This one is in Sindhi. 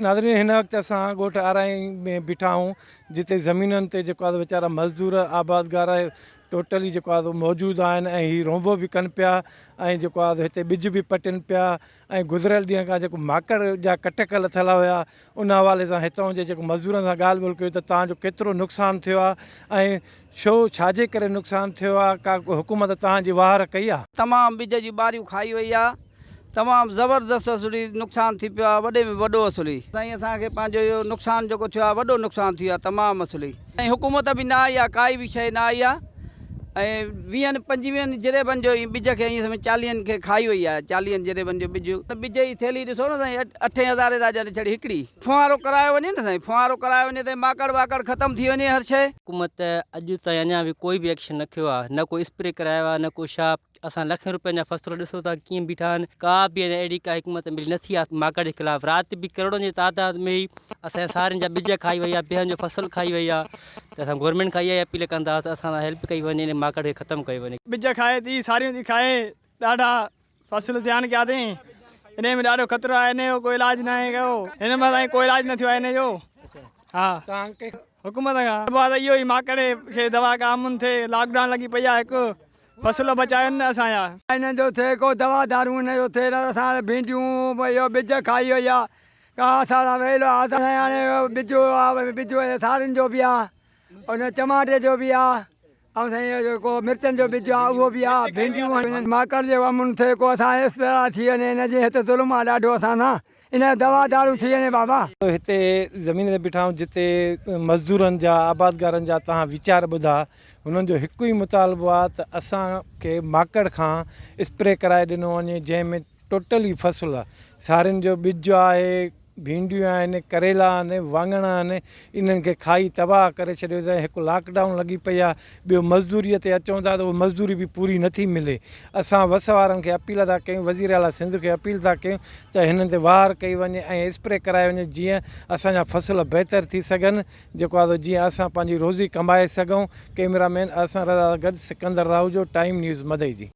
ناظرين هن وقت اسان ڳوٺ آرائين ۾ بيٺا آهيون جتي زمينن تي جيڪو آهي ويچارا مزدور آبادگار ٽوٽلي جيڪو آهي موجود آهن ۽ هي رونبو به ڪن پيا ۽ جيڪو آهي هتي ٻج به پٽين پيا ۽ گذريل ڏينهن کان جيڪو ماڪڙ جا ڪٽڪ لٿل هيا ان حوالي سان هتان جي جيڪو مزدورن سان ڳالهه ٻولهه ڪيو ته تان جو ڪيترو نقصان ٿيو آهي ۽ ڇو ڇاجي ڪري نقصان ٿيو آهي ڪا حڪومت تان جي واهر ڪئي آهي. تمام ٻج جون ٻاريون کائي وئي آهي تمام زبردست اصلي نقصان ٿي پيو آهي وڏي ۾ وڏو اصلي. سائين اسان کي پنهنجو اهو نقصان جيڪو ٿيو آهي وڏو نقصان ٿي ويو آهي تمام اصلي. سائين حڪومت به نه آئي آهي ڪائي به شيء نه آئي آهي ۽ ويهن پنجويهن جريبن جو ٻج کي ائين سمجهه چاليهن کي کائي وئي آهي چاليهن جريبن جو ٻج ٻج جي ٿيلهي ڏسو نه سائين اٺين هزارين ٿا ڏين ڇڙي هڪڙي. ڦوهارو ڪرايو وڃي نه سائين ڦوهارو ڪرايو وڃي ته ماڪڙ واڪڙ ختم ٿي وڃي هر شيء. حڪومت اڄ تائين اڃا به ڪوئي به ايڪشن نه کنيو آهي نه ڪو اسپري ڪرايو آهي نه ڪو ڇا اسان لکين روپين جا فصل ڏسو ٿا ڪيئن بيٺا آهن ڪا به اڃا اهڙي ڪا حڪمت عملي نه ٿي آهي ماڪڙ جي خلاف رات به ڪروڙن جي تعداد ۾ ئي اسان جا سارين جا ٻج کائي وئي آهي بيهن جو فصل کائي وئي آهي ته اسان گورنمينٽ کان اها ئي اپيل ڪندا ته اسان سان هيلپ ڪئي وڃي ان ماڪڙ کي ختم ڪيو وڃي. ٻج کائي ٿي ساريون ٿي کائي ڏاڍا فصل زيان ڪيا اٿئين انهي ۾ ڏاڍو خطرو آهي انهي جو ڪو علاج ناهي ڪيو هن مهل تائين ڪو علاج نه ٿيو آهي انهي جو ها حڪومت کان اهو ئي ماڪڙ کي دوا ڪا امن ٿئي لاڪ ڊائون لڳي پئي آهي هڪ فصل بچايون نه اسان جا. انهن جو ٿئي ڪو دوا دارون انهن جو ٿئي نه ته اسان جا ڀينڊيون اهو ٻج کائي وئي آ ڪا اسان سان ويل آ اسان هاڻي ٻج آ ٻج سارين جو به آ ان چماٽي جو به آ ۽ سائين اهو جيڪو مرچن جو ٻج آ اهو به آ ڀينڊيون آهن ماڪڙ جو امن ٿئي ڪو اسان اسپرا ٿي وڃي ان جي هت ظلم آ ڏاڍو اسان سان ان جو دوا دارون ٿي وڃي بابا. هتي زمين تي بيٺا آهيون جتي مزدورن جا آبادگارن جا توهان ويچار ٻڌا هنن جو هڪ ئي مطالبو آهي ته اسان کي ماڪڙ کان اسپري ڪرائي ڏنو وڃي جنهن ۾ ٽوٽلي فصل سارين جو ٻج آهي ڀينڊيون آهن، ڪريلا آهن، واڱڻ آهن، انهن کي کائي تباهه ڪري ڇڏيو اٿائين، هڪ لاڪ ڊائون لڳي پئي آهي، ٻيو مزدوريء تي اچون ٿا ته اها مزدوري به پوري نٿي ملي، اسان وس وارن کي اپيل ٿا ڪيون، وزير اعليٰ سنڌ کي اپيل ٿا ڪيون ته هنن تي واهر ڪئي وڃي ۽ اسپري ڪرائي وڃي جيئن اسان جا فصل بهتر ٿي سگهن، جيڪو آهي سو جيئن اسان پنهنجي روزي ڪمائي سگهون، ڪئميرا مين احسن رضا سان گڏ سڪندر راهوجو، ٽائيم نيوز مدئجي.